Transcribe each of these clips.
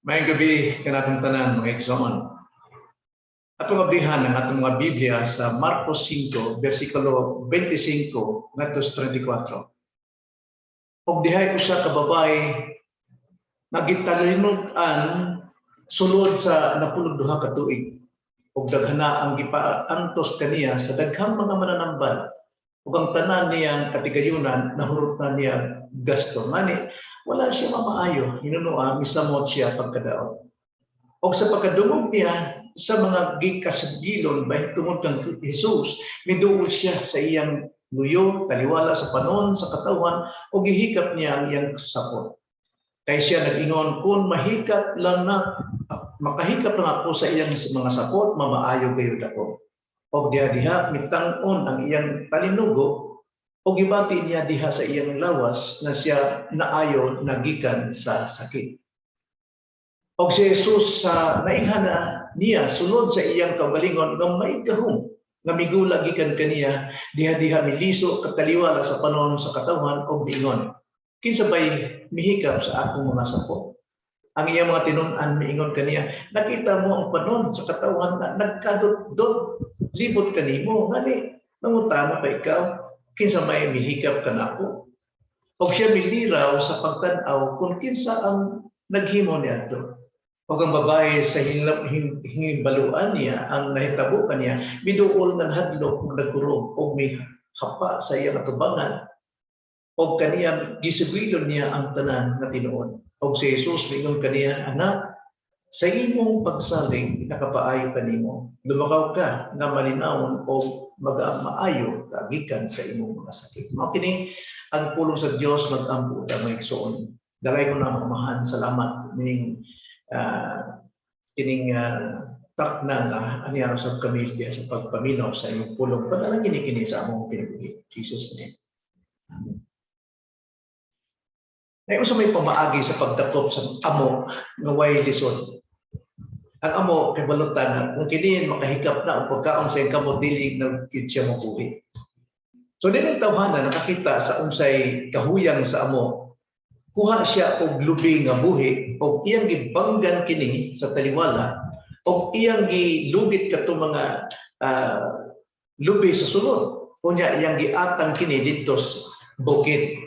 Maayong gabii kanatong tanan, mga igsoon. Atong ablihan ang atong mga Biblia sa Marcos 5 versikulo 25 ngadto sa 34. Og dihay usa ka babae nga gitalinog-an sulod sa 12 ka tuig ug daghana ang gipaantos kaniya sa daghang mga mananambal ug ang tanan niyang katigayunan nahurot na niya gasto, ngani wala siya mamaayo, hinunoa misamot siya pagkadaot. Og sa pagkadungog niya sa mga gikasugilon tungod kang Jesus, miduol siya sa iyang luyo taliwala sa panon sa katawhan ug gihikap niya ang iyang sapot. Kay siya nag-ingon, "Kung mahikap lang na makahikap lang ako sa iyang mga sapot, mamaayo gayud ako." Og diha diha mitang-on ang iyang talinugo ug gibati niya diha sa iyang lawas na siya naayo na gikan sa sakit. Og si Jesus sa nainghana niya sulod sa iyang kaugalingon nga may gahom nga migula gikan kaniya, diha diha miliso kataliwala sa panon sa katawhan og miingon, "Kinsa bay mihikap sa akong mga sapot?" Ang iyang mga tinun-an miingon kaniya, "Nakita mo ang panon sa katawhan na nagkadot-dot libot kanimo, ngani nangutana pa ikaw, 'Kinsa may mihikap kanako?'" Og siya miliraw sa pagtan-aw kung kinsa ang naghimo niadto. Og ang babae, sa hingibaluan niya ang nahitabo kaniya, miduol nga nahadlok ug nagkurog og mihapa sa iyang atubangan og kaniya gisugilon niya ang tanan nga tinuod. Og si Jesus miingon kaniya, "Anak, sa imong pagsalig nakapaayo ka nimo. Lumakaw ka nga malinawon og magamaayo ka gikan sa imong mga sakit." Mao kini ang pulong sa Dios. Mag-ampo ta, mga igsoon. Dagay ko na Amahan, salamat ning kining takna nga aniara sa kami diha sa pagpaminaw sa imong pulong. Panalangin kini sa among kinabuhi. Jesus' name. Amen. Ay, usa may pamaagi sa pagdakop sa amo nga way lisod. Ang amo kay balutan na kung kini makahikap na og pagkaon sa iyang kamot, dili na gid siya mabuhi. So din ang tawhana nakakita sa unsay kahuyang sa amo, kuha siya og lubi nga buhi og iyang gibanggan kini sa taliwala og iyang gilugit kadto mga lubi sa sulod. Unya iyang giatang kini didto sa bukid.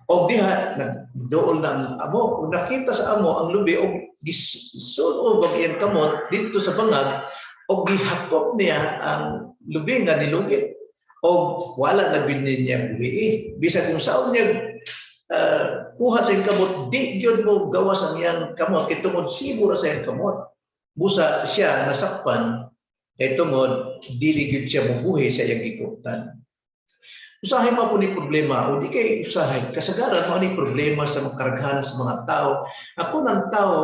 Og diha nagduol na ang amo, ug nakita sa amo ang lubi og gisulob ang iyang kamot didto sa bangag og gihakop niya ang lubi nga nilugit. Og wala na gyud niya buhi. Eh. Bisag kung saon niya kuha sa iyang kamot, di gyud mo gawas ang iyang kamot kay tungod sibo ra sa iyang kamot. Busa siya nasakpan kay tungod dili gyud siya mobuhi sa iyang gikuptan. Usahay mao po ni problema o di kay usahay, kasagaran mao ni problema sa mga karaghanan sa mga tao. Ako ng tao,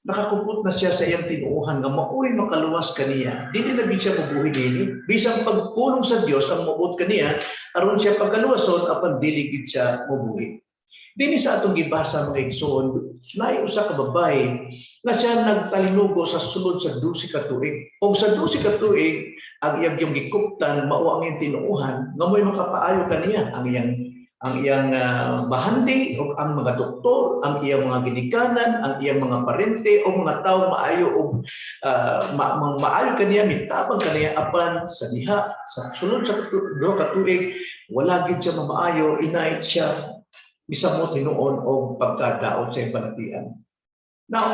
nakakupot na siya sa iyang tinuohan nga maoy makaluwas kaniya. Dili na gid siya mabuhi dili. Bisan pagpulong sa Dios ang moabot kaniya aron siya pagkaluwason, apan dili gid siya mabuhi. Dinhi sa atong gibasa, mga igsoon, naay usa ka babae nga siya nagtalinugo sa sulod sa 12 ka tuig. Og sa 12 ka tuig, ang iyang yung gikuptan mao ang iyang tinuohan nga mo'y makapaayo kaniya, ang iyang bahandi o ang mga doktor, ang iyang mga ginikanan, ang iyang mga parente o mga tawo maayo og maayo kaniya, mitabang kaniya, apan sa diha sa sulod sa 2 ka tuig wala gid siya mamaayo, inait siya misamot hinuon og pagkadaot sa iyang balatian. Now,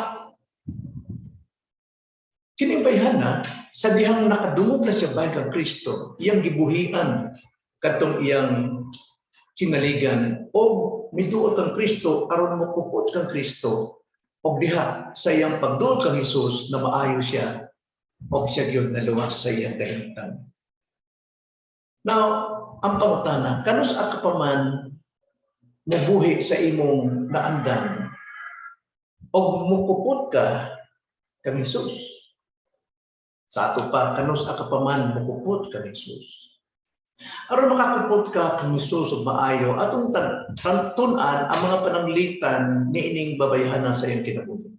kining bayhana, sa dihang nakadungog na siya bahin kang Kristo, iyang gibuhian kadtong iyang kinaligan og miduot ang Kristo aron mokupot kang Kristo, og diha sa iyang pagduot kang Hesus na maayo siya og siya gyud naluwas sa iyang kahimtang. Now, ang pangutana, kanus-a ka pa man mubuhi sa imong naandan og mukupot ka kang Hesus? Sa ato pa, kanus-a ka pa man mukupot kang Hesus? Aron makakupot ka kang Hesus ug maayo, atong tun-an ang mga pananglitan niining babayhana sa iyang kinabuhi.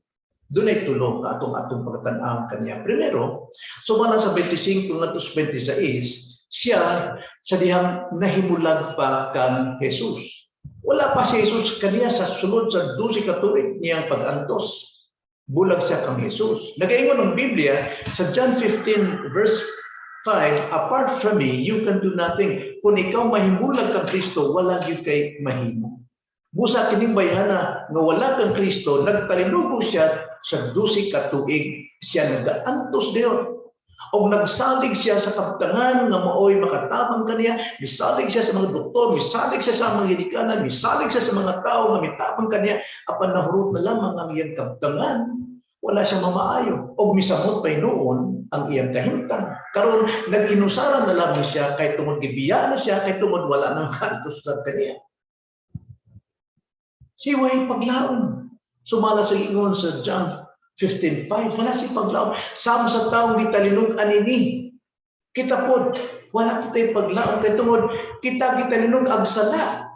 Dunay tulo ka atong atong pagtan-aw kaniya. Primero, sumala sa 25 ngadto sa 26, siya sa dihang nahimulag pa kang Jesus. Wala pa si Jesus kaniya sa sulod sa 12 ka tuig niyang pag-antos. Bulag siya kang Jesus. Nagaingon ang Biblia sa John 15 verse 5, "Apart from me, you can do nothing." Kung ikaw mahimulag kang Kristo, wala gyud kay mahimo. Busa kining bayhana nga wala kang Kristo, nagtalinubo siya sa 12 ka tuig, siya nagaantos dayon. Og nagsalig siya sa kabtangan nga maoy makatabang kaniya, misalig siya sa mga doktor, misalig siya sa mga ginikanan, misalig siya sa mga tao nga mitabang kaniya, apan nahurot na lamang ang iyang kabtangan, wala siya mamaayo. Og misamot pa noon ang iyang kahimtang. Karon nag-inusaran na lamang siya kay tungod gibiya na siya, kay tungod wala nang kantos lang kaniya. Siya way paglaom. Sumala sa ingon sa John 15:5, wala si paglaom. Sama sa taong gitalinog anini. Kita pod, wala po tayo paglaom kay tungod kita gitalinog ang sala.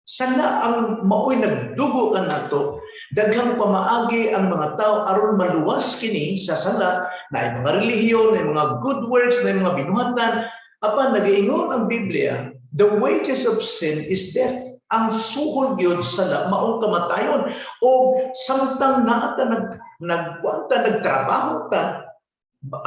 Sala ang maoy nagdugo kanato. Daghang pamaagi ang mga tao aron maluwas kini sa sala, na mga relihiyon, na mga good works, na mga binuhatan. Apan nagaingon ang Biblia, the wages of sin is death. Ang suhol gyud sa sala maong kamatayon. O samtang naa ta nag nagkuan nagtrabaho ta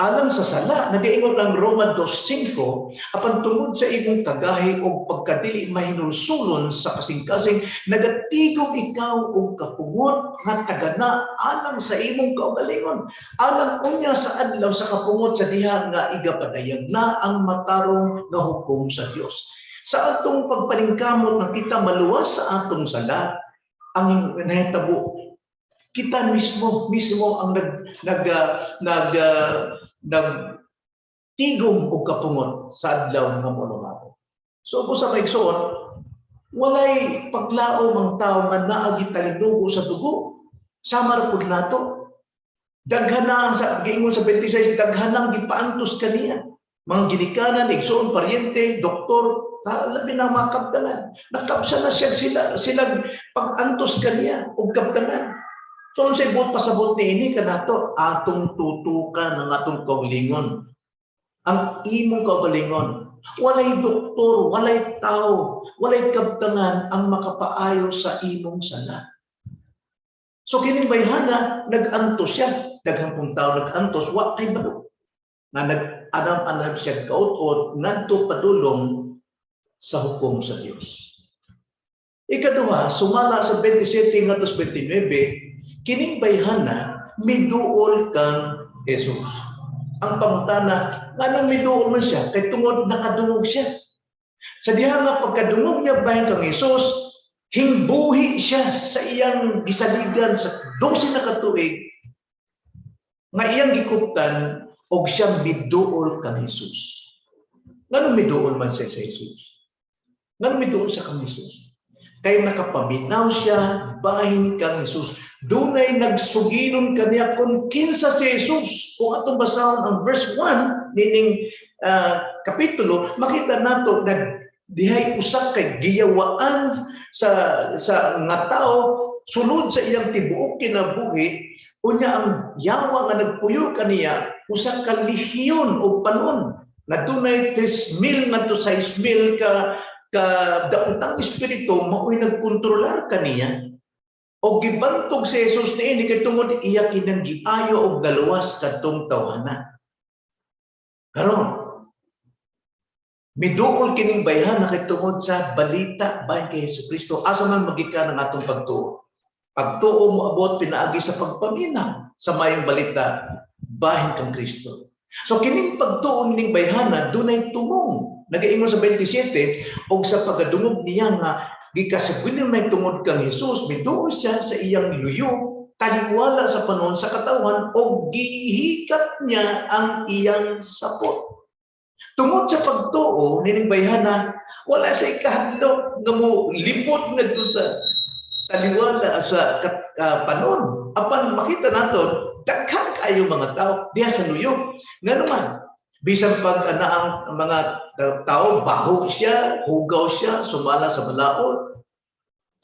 alang sa sala, nagaingon ang Roma 2:5, apan tungod sa imong kagahi og pagkadili mahinulsulon sa kasing-kasing, nagatigom ikaw og kapungot nga tagana alang sa imong kaugalingon, alang unya sa adlaw sa kapungot sa diha nga igapadayag na ang matarong nga hukom sa Dios. Sa atong pagpaningkamot nga kita maluwas sa atong sala, ang nahitabo, kita mismo mismo ang nag nag nag nag tigom og kapungot sa adlaw nga moulong. So busa, mga igsoon, walay paglaom ang tao nga naa gitalinugo sa dugo. Sama ra pud nato. Daghan na sa giingon sa 26, daghan nang gipaantos kaniya. Mga ginikanan, igsoon, paryente, doktor, labi na mga kabtangan. Nakabsa na siya sila silang pag-antos kaniya og kabtangan. So unsay buot pasabot niini kanato? Atong tutukan ang atong kaugalingon. Ang imong kaugalingon. Walay doktor, walay tao, walay kabtangan ang makapaayo sa imong sala. So kining bayhana, nag-antos siya. Daghang pong tao nag-antos, wa kay balo. Nga nag-anam-anam siya kaut-ot ngadto padulong sa hukom sa Dios. Ikaduha, sumala sa 27 ngadto 29, kining bayhana miduol kang Jesus. Ang pangutana, nganong miduol man siya? Kay tungod nakadungog siya. Sa diha nga pagkadungog niya bahin kang Jesus, hingbuhi siya sa iyang gisaligan sa 12 na katuig nga iyang gikuptan og siya miduol kang Jesus. Nganong miduol man siya sa Jesus? Nganong miduol siya kang Jesus? Kay nakapaminaw siya bahin kang Jesus. Dunay nagsugilon kaniya kung kinsa si Jesus. Kung atong basahon ang verse 1 nining kapitulo, makita nato na dihay usa kay giyawaan sa nga tao sulod sa iyang tibuok kinabuhi. Unya ang yawa nga nagpuyo kaniya usa ka lehiyon og panon nga dunay 3,000 ngadto 6,000 ka daotang espiritu maoy nagkontrolar kaniya. Og gibantog si Jesus niini kay tungod iya kinang giayo og naluwas kadtong tawhana. Karon, miduol kining bayhana kay tungod sa balita bahin kay Hesus Kristo. Asa man magikan ang atong pagtuo? Pagtuo mo abot pinaagi sa pagpaminaw sa mayong balita bahin kang Kristo. So kining pagtuo ning bayhana dunay tumong. Nagaingon sa 27, og sa pagkadungog niya nga gikasagwinin may tungod kang Jesus, miduol siya sa iyang luyo taliwala sa panon sa katawhan og gihikap niya ang iyang sapot. Tungod sa pagtuo nining bayhana, wala sa ikahadlok nga mo lipod ngadto sa taliwala sa panon. Apan makita naton daghan kaayo mga tao diha sa luyo. Ngano man, bisan pag ana ang mga tao, baho siya, hugaw siya, sumala sa balaod.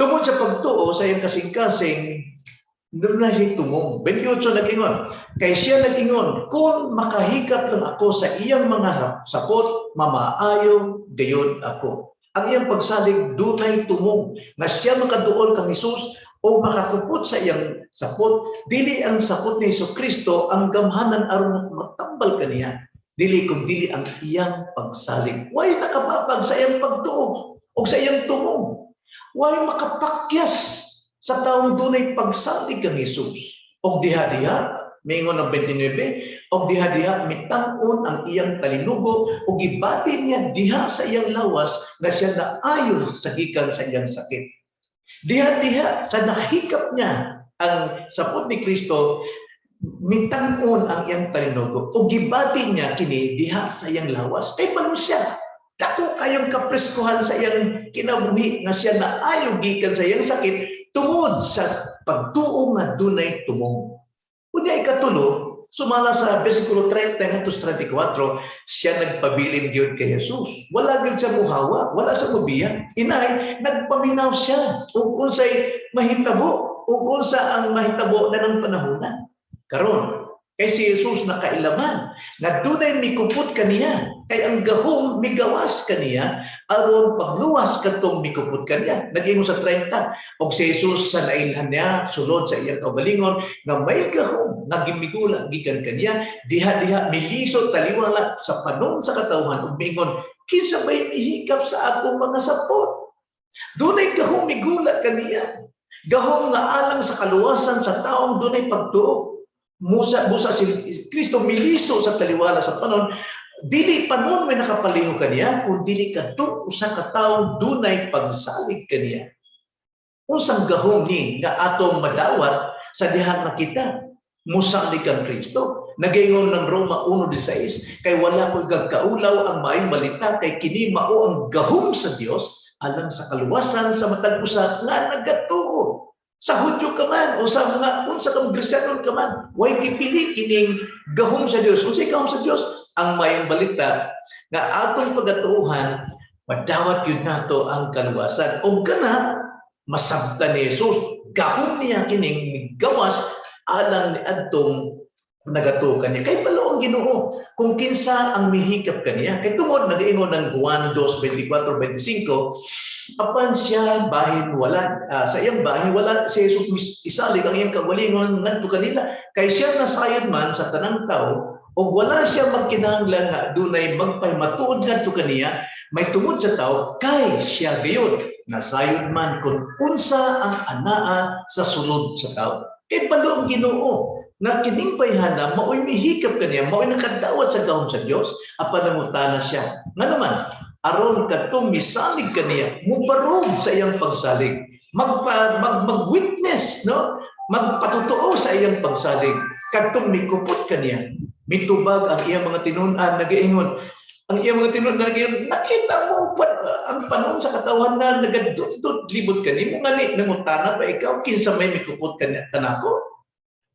Tungod sa pagtuo sa iyang kasing-kasing, doon na siya tumong. 28 nag-ingon, kay siya nag-ingon, "Kung makahikap lang ako sa iyang mga sapot, mamaayo gayod ako." Ang iyang pagsalig dunay tumong nga siya makaduol kang Hesus o makakupot sa iyang sapot. Dili ang sapot ni Hesus Kristo ang gamhanan aron matambal kaniya, dili kung dili ang iyang pagsalig. Way nakababag sa iyang pagtuo o sa iyang tumong. Way makapakyas sa taong dunay pagsalig kang Hesus. Og diha-diha, mingon ang 29, og diha-diha mitang-on ang iyang talinugo ug gibati niya diha sa iyang lawas nga siya naayo sa gikan sa iyang sakit. Diha-diha sa nahikap niya ang sapot ni Kristo, mitang-on ang iyang talinugo ug gibati niya kini diha sa iyang lawas. Kay balo siya, dako kayong kapreskuhan sa iyang kinabuhi nga siya naayo gikan sa iyang sakit tungod sa pagtuo nga dunay tumong. Unya ikatulo, sumala sa versikulo 30 hangtod 34, siya nagpabilin gyud kay Jesus. Wala gyud siya muhawa, wala siya mubiya. Inay, nagpaminaw siya ug unsay mahitabo, ug unsa ang mahitabo na ng panahona. Karon, kay si Jesus nakailaman nga dunay mikupot kaniya, kay ang gahom migawas kaniya aron pagluwas kadtong mikupot kaniya. Nag-ingon sa 30, og si Jesus sa nailhan niya sulod sa iyang kaugalingon nga may gahom nga gimigula gikan kaniya, diha-diha miliso taliwala sa panon sa katawhan ug miingon, "Kinsa bay mihikap sa akong mga sapot?" Dunay gahom migula kaniya, gahom nga alang sa kaluwasan sa taong dunay pagtuo. Musa busa si Kristo miliso sa taliwala sa panon, dili panon may nakapaliho kaniya kun dili kadtong usa ka taong dunay pagsalig kaniya. Unsang gahom ni nga atong madawat sa dihang nakita musalig kang Kristo? Nagaingon ng Roma 1:16, "Kay wala ko'y gagkaulaw ang maayong balita, kay kini mao ang gahom sa Dios alang sa kaluwasan sa matag usa nga nagatuo." Sa Hudyo ka man o sa mga unsa kang Kristiyano ka man, way gipili kining gahom sa Dios. Unsay gahom sa Dios? Ang maayong balita nga atong pagatuohan, madawat yun nato ang kaluwasan. Ug kana masabtan ni Jesus, gahom niya kining gawas alang ni adtong nagatuo kaniya. Kay balo ang Ginoo kung kinsa ang mihikap kaniya. Kay tungod nagaingon ng Juan 2:24 25, apan siya bahin wala sa iyang bahin wala si Jesus isalig ang iyang kaugalingon ngadto kanila, kay siya nasayod man sa tanang tao ug wala siya magkinahanglan nga dunay magpahimatuod ngadto kaniya may tungod sa tao, kay siya gayud nasayod man kung unsa ang anaa sa sulod sa tao. Kay balo ang Ginoo nga kining bayhana maoy mihikap kaniya, maoy nakadawat sa gahom sa Dios. Apan nangutana siya nga naman aron kadtong misalig kaniya mubarog sa iyang pagsalig, magpa mag mag-witness, no, magpatotoo sa iyang pagsalig kadtong mikupot kaniya. Mitubag ang iyang mga tinun-an, nagaingon ang iyang mga tinun-an, nagaingon, "Nakita mo pa, ang panon sa katawhan na nagadutdot libot kanimo, ngani nangutana pa ikaw kinsa may mikupot kaniya kanako?"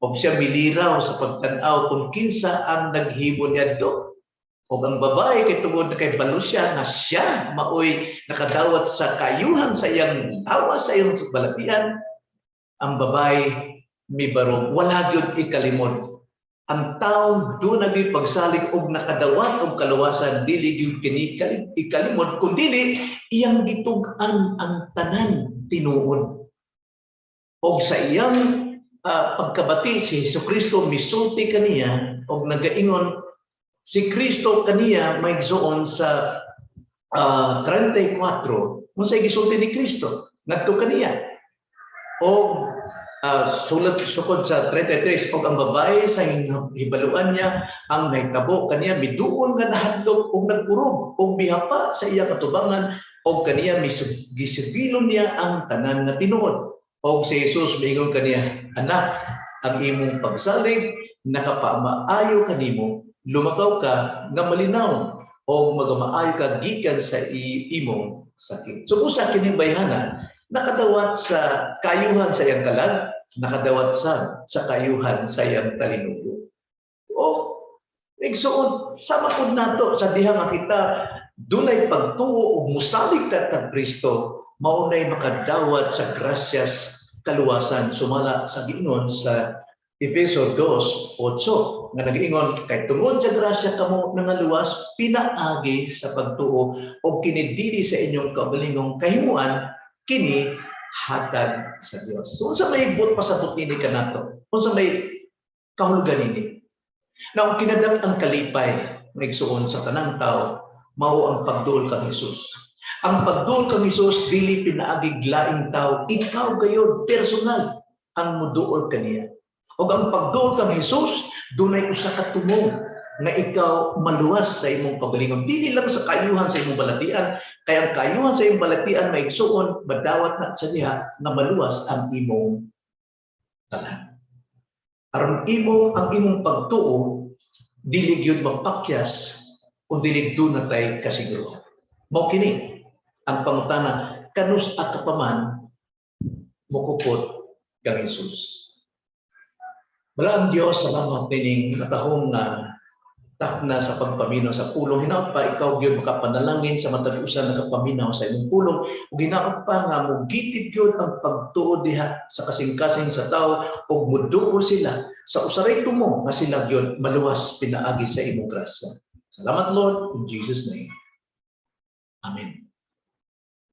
Og siya miliraw sa pagtan-aw kung kinsa ang naghimo niadto. Og ang babae, kay tungod na kay balo siya nga siya maoy nakadawat sa kayuhan sa iyang awa sa iyang balatian, ang babae mibarog, wala gyud ikalimot. Ang taong duna gyud pagsalig og nakadawat og kaluwasan, dili gyud kini ikalimot, kundi iyang gitug-an ang tanan tinuod. Og sa iyang pagkabati, si Jesucristo misulti kaniya og nagaingon si Kristo kaniya, maigsoon, sa 34, unsay gisulti ni Kristo ngadto kaniya? Og sulat sukod sa 33, og ang babae sa hibaluan niya ang nahitabo kaniya, miduol nga nahadlok og nagkurog og mihapa sa iya katubangan, og kaniya gisugilon niya ang tanan nga tinuod. Og si Jesus miingon kaniya, "Anak, ang imong pagsalig nakapamaayo kanimo, lumakaw ka nga malinaw o magamaayo ka gikan sa imong sakit." So usa kining bayhana nakadawat sa kayuhan sa iyang kalag, nakadawat sa kayuhan sa iyang talinugo. O igsuon, sama pud nato sa diha nga kita dunay pagtuo ug musalig ta kang Kristo, maunay makadawat sa grasyas kaluwasan sumala sa giingon sa Efeso 2:8 nga nag-ingon, "Kay tungod sa grasya kamo nangaluwas pinaagi sa pagtuo, ug kini dili sa inyong kaugalingong kahimuan, kini hatag sa Dios." So unsa may buot pasabot nini kanato? Unsa may kahulugan nini? Now, kinadak-ang kalipay, mga igsuon, sa tanang tao mao ang pagduol kang Hesus. Ang pagduol kang Hesus dili pinaagig laing tao, ikaw gayod personal ang muduol kaniya. Ug ang pagduol kang Hesus, dunay usa ka tumong nga ikaw maluwas sa imong kaugalingon. Dili lang sa kaayuhan sa imong balatian, kay ang kaayuhan sa imong balatian, mga igsuon, madawat na sa diha nga maluwas ang imong talan. Aron imo ang imong pagtuo dili gyud mapakyas kung dili duna tay kasiguruhan. Mao kini ang pangutana, kanus-a ka pa man mukupot kang Hesus? Balaang Dios, salamat nining natahong nga takna sa pagpaminaw sa pulong. Hinaot pa ikaw gyud makapanalangin sa matag usa nakapaminaw sa imong pulong ug hinaot pa nga mogitid gyud ang pagtuo diha sa kasing-kasing sa tawo ug muduol sila sa usa ray tumong nga sila gyud maluwas pinaagi sa imong grasya. Salamat, Lord, in Jesus' name. Amen.